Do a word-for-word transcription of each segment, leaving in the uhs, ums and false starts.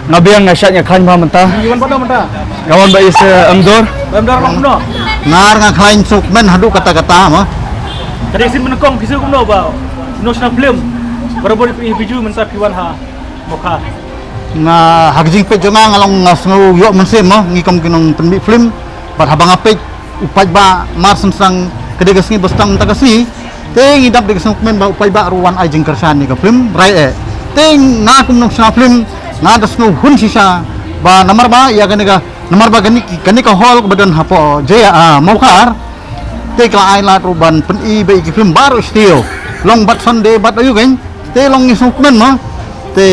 Nga biang, nga shait, nga khlaiñ bha mynta. Nga wan ba i se Amdor. Nga nga khlaiñ suk men haduh kata kata ma. Tadi sin menkong phi suk kumno ba no sna film. Barabor phi biju mynta phi wan ha Mawkhar. Nga ha ka jingpeit jong nga nga long nga sngew ïoh mynsiem ma ngi kum ki nongpynbeit film. Bad haba nga peit u paidbah mar seng seng ka dei ka sngi ba stang mynta ka sngi. Te ngi dap da ka sngewkmen ba u paidbah ruh wan ai jingkyrshan ïa ka film Rai Eh. Te nga kum nongshna film nga da sngewhun shisha ba namar ba ïa kane ka namar ba kane kane ka hall kaba don hapoh Jaya a Mawkhar. Te ka la ai lad ruh ban pyni ba ïa ki film baroh shtiew long bad Sunday bad ayu kan. Te long ngi sngewkmen ma. Te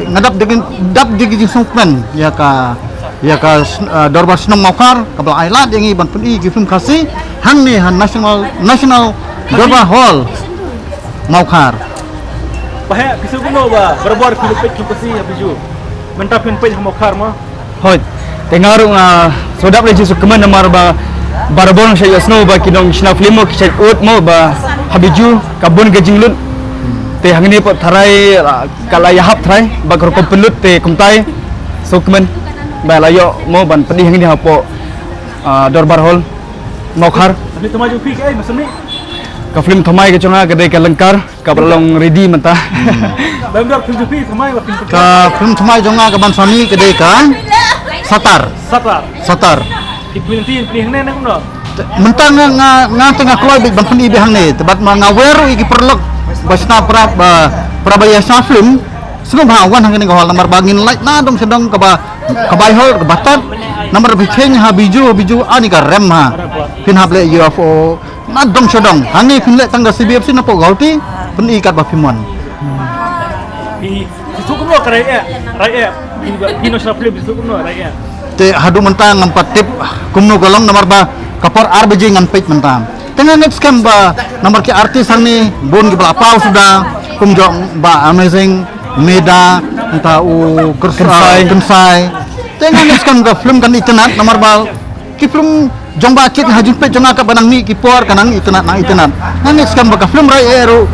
nga dap da ki dap da ki sngewkmen ïa ka ïa ka dorbar shnong Mawkhar kaba la ai lad ïa ngi ban pyni ki film Khasi hangne ha National National Dorbar Hall Mawkhar. Ba he phi sngewkmen ba barabor phi peit film Khasi ha biju. Mynta phi peit ha Mawkhar ma. Hoi. Te nga ruh nga sngewdap lei jingsngewkmen namar ba barabor nga shait ïohsngew ba ki nongshna film mo ki shait ud mo ba ha biju ka bun ka jinglut. Te hangne pat tharai ka la ïahap tharai ba ka rukom pynlut te kumtai sngewkmen ba la ïoh mo ban pyni hangne hapoh Dorbar Hall Mawkhar. Ka film thymmai ka jong nga ka dei ka Lyngkar. Kaba long ready mynta. Ba em dor film jong phi thymmai ba film. Ka film thymmai jong nga ka ban sani ka dei ka Satar. Satar. Satar. Ki film tin phi hangne ne kumno? Mynta nga nga nga te nga kloi bit ban pyni bit hangne te bad ma nga wer i ki paralok ba sna para ba para ba ïa sna film. Sngewbha wan hangne ka hall namar ba ngin lait na dong sdang kaba kaba hall kaba tat namar ba kheng ha biju biju ani ka rem ha. Phin hap le U F O. Na dong sha dong hangne phin leh tang ka C B F C na pok gauti. Pyn i kat ba phi mon. Phi phi suk kumno ka Rai Eh. Rai Eh. Phi ba phi no sna film phi suk kumno Rai Eh. Te haduh mynta ngam pat tip kumno ka long namar ba ka por ar baje ngan peit mynta. Te nga ngeit skhem ba namar ki artist hangne bun ki ba la paw suda kum jong ba Amazing Meda nta u Kyrsai. Kyrsai. Te nga ngeit skhem ka film kan itynnad namar ba ki film jong ba kit ha jingpeit jong nga kaba nang mih ki por ka nang itynnad nang itynnad. Nang ngeit skhem ba ka film Rai Eh ruh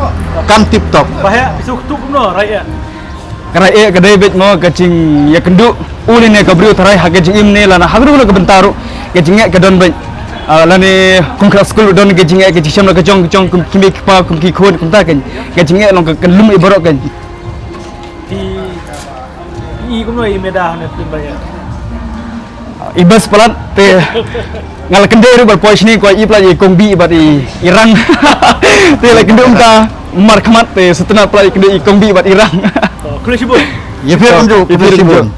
kan tip top. Ba he phi suk tu kumno Rai Eh. Ka Rai Eh ka dei beit mo ka jingïakynduh u ne ne ka briew tharai ha ka jingim ne lana ha ka ruh ka bynta ruh ka jingeh ka don beit. Lane kum ka skul don ka jingeh ka jingshem la ka jong ka jong kum ki mei ki pa kum ki khun kumta kan ka jingeh long ka kan lum i baroh kan. Phi phi i kumno i Meda ha ne film Rai Eh. I best palat te nga la kyndit ruh bad poi shini ko i palat i kong bi bad i rang. Te la kyndit um ta mar khmat te setna palat i kyndit i kong bi bad i rang. Khublei shibun. Ïa phi kumjuh khublei shibun.